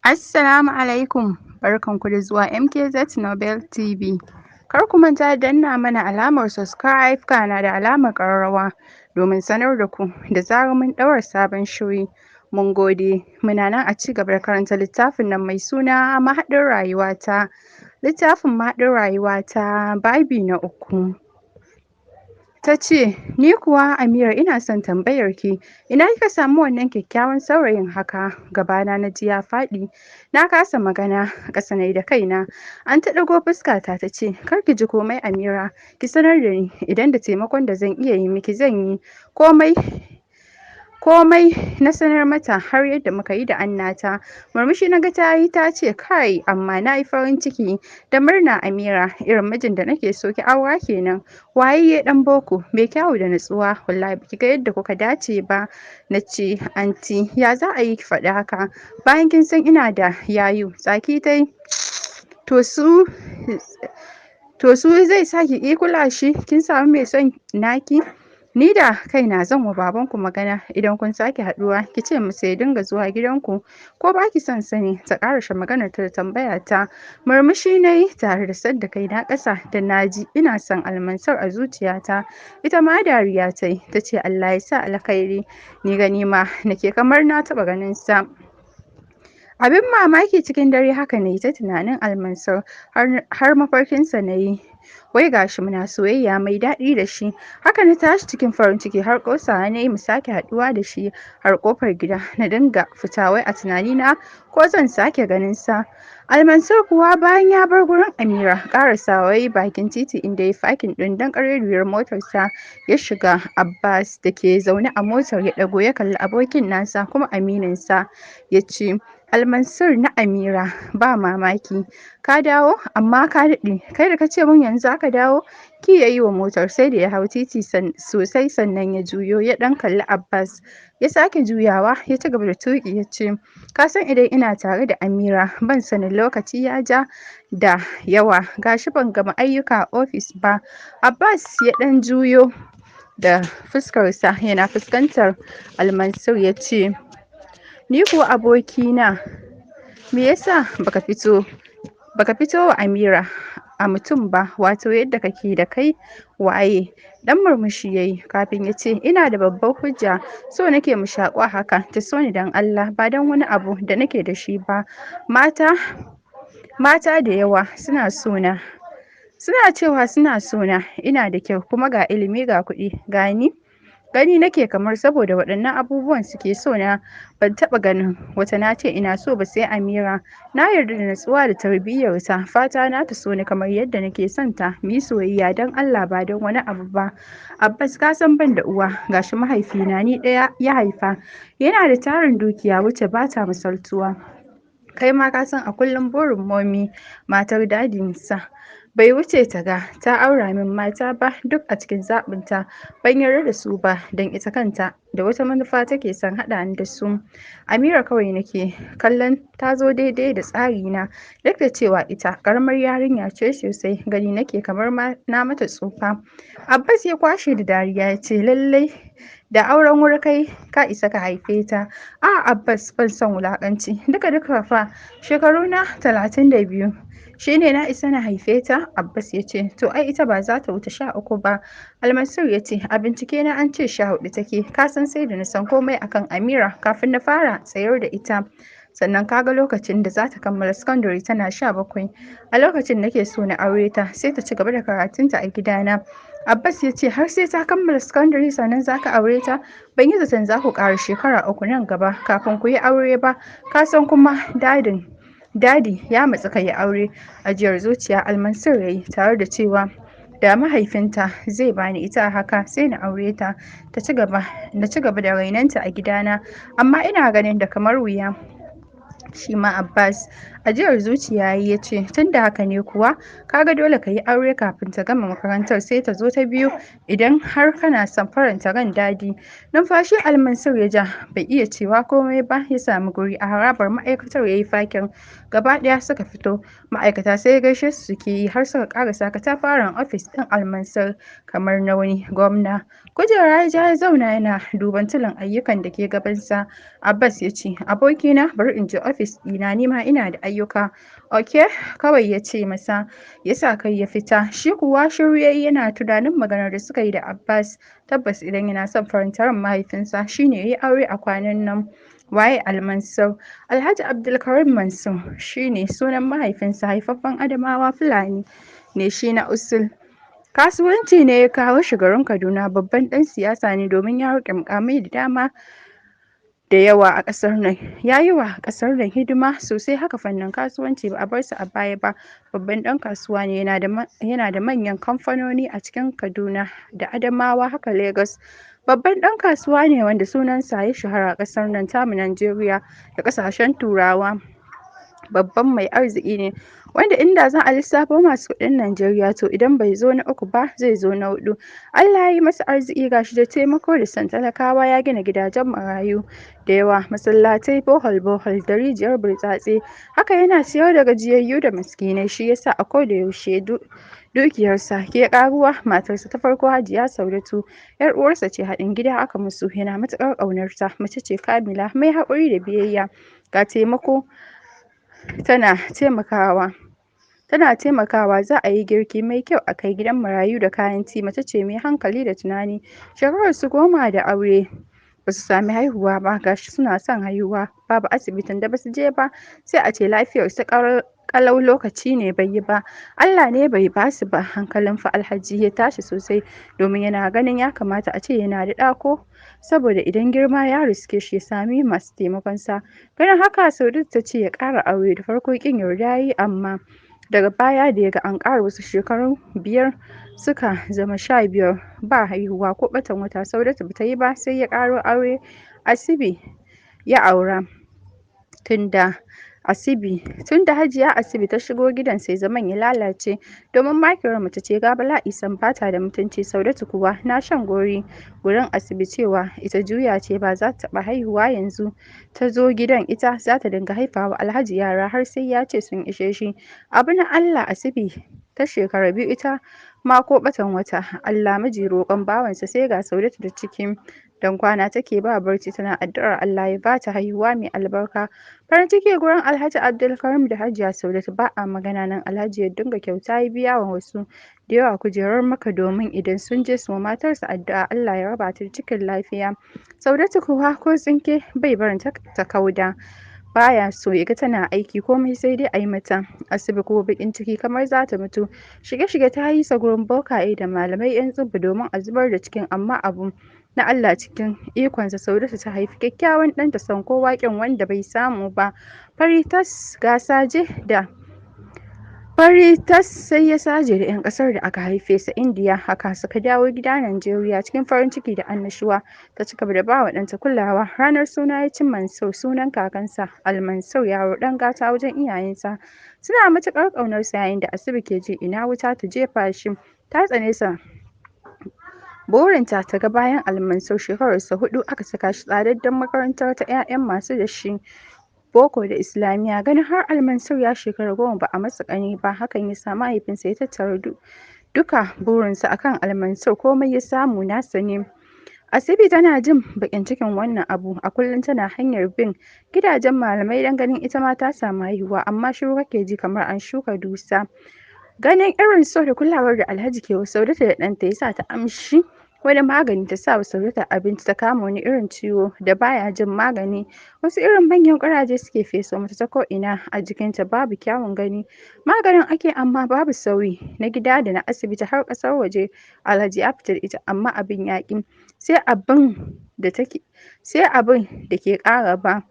Assalamu alaikum, barkanku da zuwa MKZ Nobel TV. Kar ku manta da danna mana alamar subscribe, kana da alamar ƙararrawa domin sanar da ku da zarar mun ɗaura sabon shiri. Mun gode. Muna nan a ci gaba da karanta littafin nan mai suna Mahaɗin Rayuwata. Littafin Mahaɗin Rayuwata, babi na 3. Ta ce, "Ni kuwa Amira, ina son tambayar ki, ina kika samu wannan kyakkyawan saurayin haka?" Gabana na ji ya faɗi, na kasa magana, ƙasa na da kaina. An ta ɗago fuskata ta ce, "Kar ki ji komai Amira, ki sanar da ni idan da taimakon da zan iya yi miki, zan yi komai." Komai na sanar mata, har yadda muka yi da annata. Murmushi na ga ta yi, ta ce, "Kai, amma na yi farin ciki da murna Amira. Irin mijin da nake so ki aura kenan, wayayye, dan boko, mai kyawu da nutsuwa. Wallahi baki ga yadda kuka dace ba." Na ce, "Anti, ya za a yi ki faɗi haka bayan kin san ina da yayu?" Tsaki ta yi, To su zai sa ki ƙi kula shi? Kin samu mai son naki. Ni da kaina zan wa babanku magana. Idan kun sake haɗuwa, ki ce masa ya dinga zuwa gidanku, ko ba ki son sani?" Ta ƙarashe maganar ta da tambaya ta. Murmushi na yi tare da sadda kaina ƙasa, da na ji ina son Almansar a zuciyata. Ita ma dariya ta yi, ta ce, "Allah ya sa alkhairi. Ni gani ma nake kamar na taɓa ganin sa." Abin mamaki, cikin dare haka na yi ta tunanin Almansar, har mafarkinsa na yi, wai gashi muna soyayya mai daɗi da shi. Haka na tashi cikin farin ciki, har ƙosawa na yi mu sake haɗuwa da shi. Har ƙofar gida na dinga fita, wai a tunanina ko zan sake ganin sa. Almansur kuwa, bayan ya bar gurin Amira, ƙarasawa ya yi bakin titi inda ya fakin ɗin dan ƙarerriyar motarsa, ya shiga. Abbas da ke zaune a motar ya ɗago ya kalli abokin nasa kuma amininsa, ya ce, "Almansur na Amira, ba mamaki ka dawo, amma ka daɗe. Kai da ka ce mun yanzu aka dawo." Ki ya yi wa motar, sai da ya hau titi sosai sannan ya juyo ya ɗan kalli Abbas, ya sake juyawa ya ci gaba da tuƙi. Ya ce, "Ka san idan ina tare da Amira ban sanin lokaci ya ja da yawa. Gashi ban gama ayyuka a ofis ba." Abbas ya ɗan juyo da fuskarsa yana fuskantar Almansur, ya ce, "Ni kuwa abokina, me yasa baka fito wa Amira a mutum ba, wato yadda kake da kai waye?" Dan murmushi yayi kafin ya ce, "Ina da babbar hujja. So nake mu shaƙu a haka, ta so ni dan Allah, ba dan wani abu da nake da shi ba. Mata mata da yawa suna so na, suna cewa suna so na, ina da kyau, kuma ga ilimi, ga kuɗi, ga ni. Gani nake kamar saboda waɗannan abubuwan suke so na. Ban taɓa ganin wata na ce ina so ba sai Amira. Na yarda da natsuwa da tarbiyyarta. Fata na ta so ni kamar yadda nake son ta, mu yi soyayya don Allah, ba don wani abu ba. Abbas, ka san ban da uwa, gashi mahaifina ni ɗaya ya haifa, yana da tarin dukiya wacce ba ta misaltuwa. Kai ma ka san a kullum burin Momi, matar dadinsa, bai wuce ta ga ta aura min mata ba duk a cikin zaɓinta. Ban yarda da su ba, don ita kanta da wata manufa take son haɗa ni da su. Amira kawai nake kallon ta zo daidai da tsari na. Duk da cewa ita ƙaramar yarinya ce sosai, gani nake kamar ma na mata tsufa." Abbas ya kwashe da dariya, ya ce, "Lallai da auren wuri kai ka isa ka haife ta." "A Abbas, ban son wulaƙanci. Duka duka fa shekaru na 32, shine na isa na haife ta." Abbas ya ce, "To ai ita ba za ta wuce 13 ba." Almansur ya ce, "A bincike na an ce 14 take. Ka san sai da na san komai akan Amira kafin na fara tsayar da ita. Sannan kaga lokacin da za ta kammala secondary tana 17, a lokacin nake so na aure ta, sai ta ci gaba da karatunta a gidana." Abbas ya ce, "Har sai ta kammala secondary sannan za ka aure ta? Ban yi zaton za ku ƙara shekara 3 nan gaba kafin ku yi aure ba. Ka san kuma daddy ya matsi ka yi aure." Ajiyar zuciya Almansur ya yi tare da cewa, "Da mahaifinta zai bani ita a haka, sai na aure ta, ta ci gaba na ci gaba da rainonta a gidana, amma ina ganin da kamar wuya." Shi ma Abbas Ajiyar zuciya ya ce, tun da haka ne kuwa, kaga dole ka yi aure kafin ta gama makarantar, sai ta zo ta biyu idan har kana son faranta ran Dadi. Numfashi Almansur ya ja, bai iya cewa komai ba. Ya sami guri a harabar ma'aikatar ya yi fakin. Gaba ɗaya suka fito. Ma'aikata sai gaishe su suke yi har suka ƙarasa katafaren ofis ɗin Almansur kamar na wani gwamna. Kujera ya ja ya zauna yana duban tulin ayyukan da ke gabansa. Abbas ya ce, abokina, bari in je ofis ɗina, ni ma ina da ayyuka. Ok, kawai ya ce masa, ya sa kai ya fita. Shi kuwa shiru ya yi yana tunanin maganar da suka yi da Abbas. Tabbas idan yana son faranta ran mahaifinsa shine ya yi aure a kwanan nan. Waye Almansur? Alhaji Abdulkarim Mansur shine sunan mahaifinsa, haifaffen Adamawa, Fulani ne shi na usul. Kasuwanci ne ya kawo shi garin Kaduna. Babban ɗan siyasa ne domin ya riƙe muƙamai da dama da yawa a ƙasar nan. Ya yi wa ƙasar nan hidima sosai, haka fannin kasuwanci ba a bar su a baya ba. Babban ɗan kasuwa ne, yana da manyan kamfanoni a cikin Kaduna da Adamawa, haka Lagos. Babban ɗan kasuwa ne wanda sunansa ya shahara a ƙasar nan tamu Najeriya da ƙasashen Turawa. Babban mai arziki ne wanda inda za a lissafo masu kuɗin Najeriya, to idan bai zo na uku ba zai zo na huɗu. Allah ya yi masa arziki, gashi da taimako da son talakawa. Ya gina gidajen marayu da yawa, masallatai, bohol bohol da rijiyar burtsatse. Haka yana ciyar da gajiyayyu da miskinai, shi yasa a koda yaushe dukiyarsa ke ƙaruwa. Matarsa ta farko, Hajiya Saudatu, yar uwarsa ce, haɗin gida aka musu. Yana matuƙar ƙaunarta. Mace ce kamila, mai haƙuri da biyayya, ga taimako, tana taimakawa za a yi girki mai kyau a kai gidan marayu da kayan tea. Mace ce mai hankali da tunani. Shekarar su 10 da aure, ba su sami haihuwa ba. Gashi suna son haihuwa, babu asibitin da basu je ba, sai a ce lafiyar su kalau, lokaci ne bai yi ba, Allah ne bai basu ba. Hankalin fa Alhaji ya tashi sosai domin yana ganin ya kamata a ce yana da ɗa, ko saboda idan girma ya riske shi ya sami masu taimakon sa. Ganin haka, Saudatu ta ce ya ƙara aure. Da farko ƙin yarda ya yi, amma daga baya da ya ga an ƙara wasu shekaru 5, suka zama 15, ba haihuwa, ko ɓatan wata Saudatu bata yi ba, sai ya ƙaro aure. Asibi ya aura. Tunda Hajiya Asibi ta shigo gidan, sai zaman ya lalace domin makirar mace ce, ga bala'i, sam bata da mutunci. Saudatu kuwa na shan gori gurin Asibi cewa ita juya ce, ba za ta taɓa haihuwa, yanzu ta zo gidan ita za ta dinga haifawa Alhaji yara har sai ya ce sun ishe shi. Abu na Allah, Asibi ta shekara 2, ita ma ko ɓatan wata. Allah miji roƙon bawansa, sai ga Saudatu da ciki. Dan kwana take ba barci tana addu'ar Allah ya bata haihuwa mai albarka. Farin ciki gurin Alhaji Abdulkarim da Hajiya Saudatu ba a magana. Nan Alhaji ya dinga kyauta, ya biya wa wasu da yawa kujerar Makka domin idan sun je su ma matarsa addu'a Allah ya raba ta da cikin lafiya. Saudatu kuwa ko tsinke bai barin ta ta kauda, baya so ya ga tana aiki, komai sai dai a yi mata. Asibi ko baƙin ciki kamar za ta mutu. Shige-shige ta yi sa gurin bokaye da malamai 'yan tsibbu domin a zubar da cikin, amma abu na Allah, cikin ikonsa Saudatu ta haifi kyakkyawan ɗanta, son kowa ƙin wanda bai samu ba. Fari tas ga saje da fari tas, sai ya saje da 'yan ƙasar da aka haife sa Indiya. Haka suka dawo gida Najeriya cikin farin ciki da annashuwa. Ta ci gaba da ba wa ɗanta kulawa. Ranar suna ya ci Mansur, sunan kakansa. Almansur yaro ɗan gata wajen iyayensa, suna matuƙar ƙaunarsa, yayin da Asibi ke ji ina wuta ta jefa shi. Ta tsane sa, burinta ta ga bayan Almansur. Shekararsa 4 aka saka shi tsadaddan makarantar ta 'ya'yan masu da shi, boko da islamiyya. Ganin har Almansur ya shekara 10 ba a masa ƙani ba, hakan ya sa mahaifinsa ya tattara duka burinsa akan Almansur, komai ya samu nasa ne. Asibi tana jin baƙin cikin wannan abu. A kullum tana hanyar bin gidajen malamai don ganin ita ma ta samu haihuwa, amma shiru kake ji kamar an shuka dusa. Ganin irin so da kulawar da Alhaji ke wa Saudatu da ɗanta ya sa ta amshi wani magani ta sa wa Saudatu abinci. Ta kama wani irin ciwo da baya jin magani. Wasu irin manyan ƙuraje suke feso mata ta ko'ina a jikinta, babu kyawun gani. Maganin ake amma babu sauyi, na gida da na asibiti har ƙasar waje Alhaji ya fita da ita, amma abin ya ƙi, sai abin da ke ƙara ba.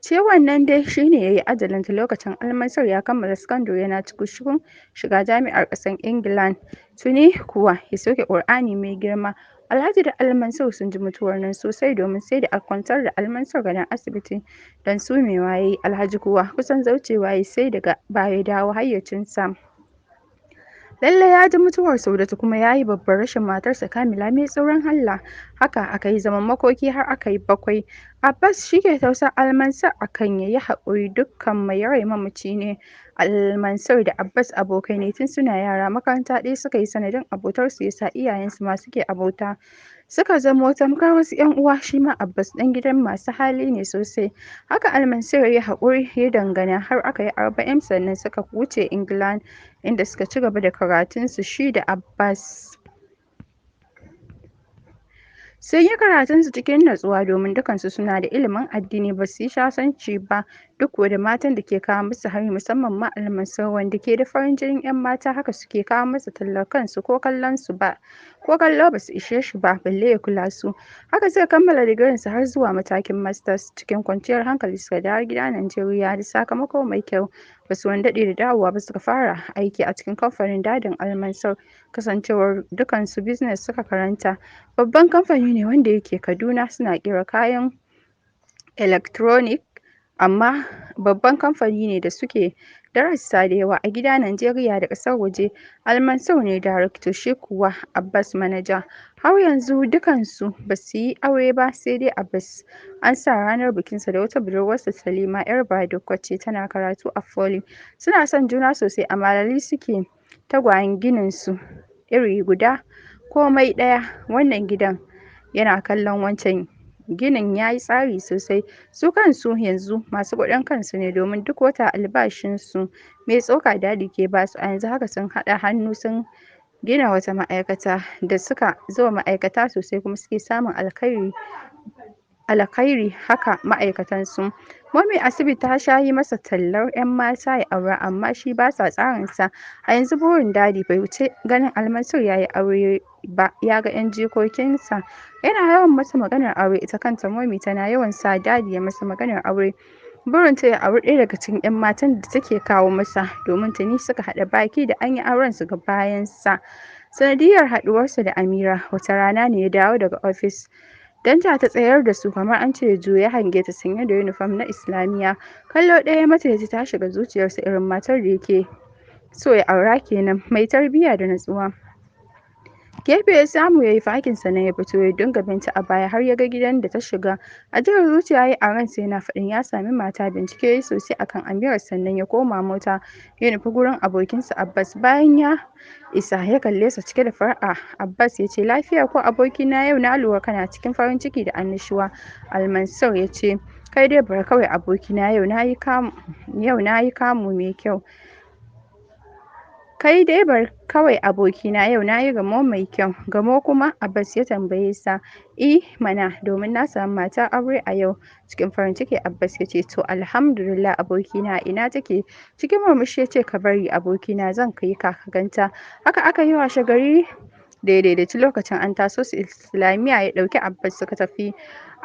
Ciwon nan dai shine yayi ajalinta lokacin Almansur ya kammala sakandare, yana cikin shiga jami'ar ƙasar Ingila. Tuni kuwa ya sauke Ƙur'ani mai girma. Alhaji da Almansur sun ji mutuwar nan sosai, domin sai da aka kwantar da Almansur gadon asibiti don sumewa ya yi. Alhaji kuwa kusan zaucewa ya yi, sai daga baya ya dawo hayyacinsa. Lallai ya ji mutuwar Saudatu, kuma ya yi babban rashin matarsa Kamila mai tsoron Allah. Haka aka yi zaman makoki har aka yi 7. Abbas shi ke tausar Almansur a kan ya yi haƙuri, dukkan mai rai mamaci ne. Almansur da Abbas abokai ne tun suna yara, makaranta ɗaya suka yi, sanadin abotarsu ya sa iyayensu ma suke abota. Suka zamo tamkar wasu 'yan uwa, shi ma Abbas ɗan gidan masu hali ne sosai. Haka Almansur ya yi haƙuri ya dangana har aka yi 40, sannan suka wuce England inda suka ci gaba da karatunsu shi da Abbas. Sun yi karatunsu cikin natsuwa domin dukansu suna da ilimin addini, ba su yi shashanci ba duk kuwa da matan da ke kawo musu hari, musamman ma Almansur wanda ke da farin jinin 'yan mata. Haka suke kawo masa tallar kansu, ko kallo ba su ishe shi ba balle ya kula su. Haka suka kammala digirinsu har zuwa matakin masters cikin kwanciyar hankali, suka dawo gida Najeriya da sakamako mai kyau. Ba su wani daɗe da dawowa ba suka fara aiki a cikin kamfanin dadin Almansur, kasancewar dukansu business suka karanta. Babban kamfani ne wanda yake Kaduna, suna ƙera kayan electronic, amma babban kamfani ne da suke da rassa da yawa a gida Najeriya da ƙasar waje. Almansur ne darakto, shi kuwa Abbas manaja. Har yanzu dukansu ba su yi aure ba, sai dai Abbas an sa ranar bikinsa da wata budurwarsa Salima, 'yar Badikko ce, tana karatu a Foli. Suna son juna sosai, a Malali suke, tagwayen gininsu iri guda, komai ɗaya. Wannan gidan yana kallon wancan ginin, ya yi tsari sosai. Su kansu yanzu masu kuɗin kansu ne, domin duk wata albashinsu mai tsoka Dadi ke basu. A yanzu haka sun haɗa hannu sun gina wata ma'aikata da suka zuba ma'aikata sosai, kuma suke samun alkhairi haka ma'aikatansu. Momi asibiti ta sha yi masa tallar 'yan mata ya aura, amma shi ba sa tsarinsa. A yanzu burin Dadi bai wuce ganin Almansur ya yi aure ba, ya ga 'yan jikokinsa. Yana yawan masa maganar aure, ita kanta Momi tana yawan sa Dadi ya masa maganar aure. Burinta ya auri ɗaya daga cikin 'yan matan da take kawo masa, domin tuni suka haɗa baki da an yi auren su ga bayansa. Sanadiyyar haɗuwarsa da Amira, wata rana ne ya dawo daga ofis. Danja ta tsayar da su kamar an ce ya juyo, ya hange ta sanye da yunifom na Islamiyya. Kallo ɗaya mata ya ji ta shiga zuciyarsa, irin matar da yake so ya aura kenan, mai tarbiyya da natsuwa. Gefe ya samu ya yi fakin, sannan ya fito ya dinga binta a baya har ya ga gidan da ta shiga. Ajiyar zuciya ya yi a ransa yana faɗin ya sami mata. Bincike ya yi sosai akan Amira, sannan ya koma mota ya nufi gurin abokinsa Abbas. Bayan ya isa ya kalle sa cike da fara'a. Abbas ya ce, lafiya ko abokina, yau na lura kana cikin farin ciki da annashuwa. Almansur ya ce, kai dai bari kawai abokina, yau na yi kamu mai kyau. Kai dai bari kawai abokina, yau na yi gamo mai kyau. Gamo kuma? Abbas ya tambaye sa. I mana, domin na samu mata aure a yau. Cikin farin ciki Abbas ya ce, to alhamdulillah abokina, ina take? Cikin murmushi ya ce, ka bari abokina, zan kai ka ka ganta. Haka aka yi washe gari daidaici lokacin an taso su Islamiyya, ya ɗauki Abbas suka tafi.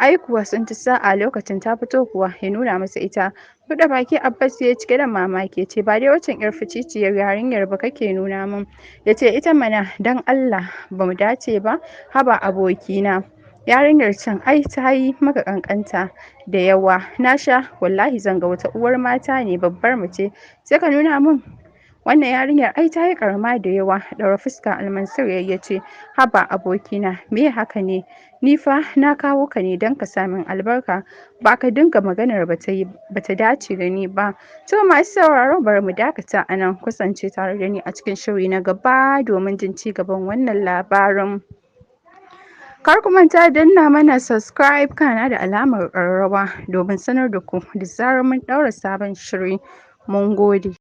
Ai kuwa sun ci sa'a, lokacin ta fito kuwa ya nuna masa ita. Buɗe baki Abbas ya cike da mamaki ya ce, ba dai waccan 'yar ficiciyar yarinyar ba kake nuna min? Ya ce, ita mana, don Allah ba mu dace ba. Haba abokina, yarinyar can ai ta yi maka ƙanƙanta da yawa. Na sha wallahi zan ga wata uwar mata ne, babbar mace, sai ka nuna min wannan yarinyar, ai ta yi ƙarama da yawa. Ɗaura fuska Almansur ya ce, haba abokina, me haka ne? Ni fa na kawo ka ne don ka sa min albarka, ba ka dinga maganar ba ta dace da ni ba. To masu sauraro, bari mu dakata a nan, kusance tare da ni a cikin shiri na gaba domin jin ci gaban wannan labarin. Kar ku manta danna mana subscribe kana da alamar ƙararrawa domin sanar da ku da zarar mun ɗaura sabon shiri. Mun gode.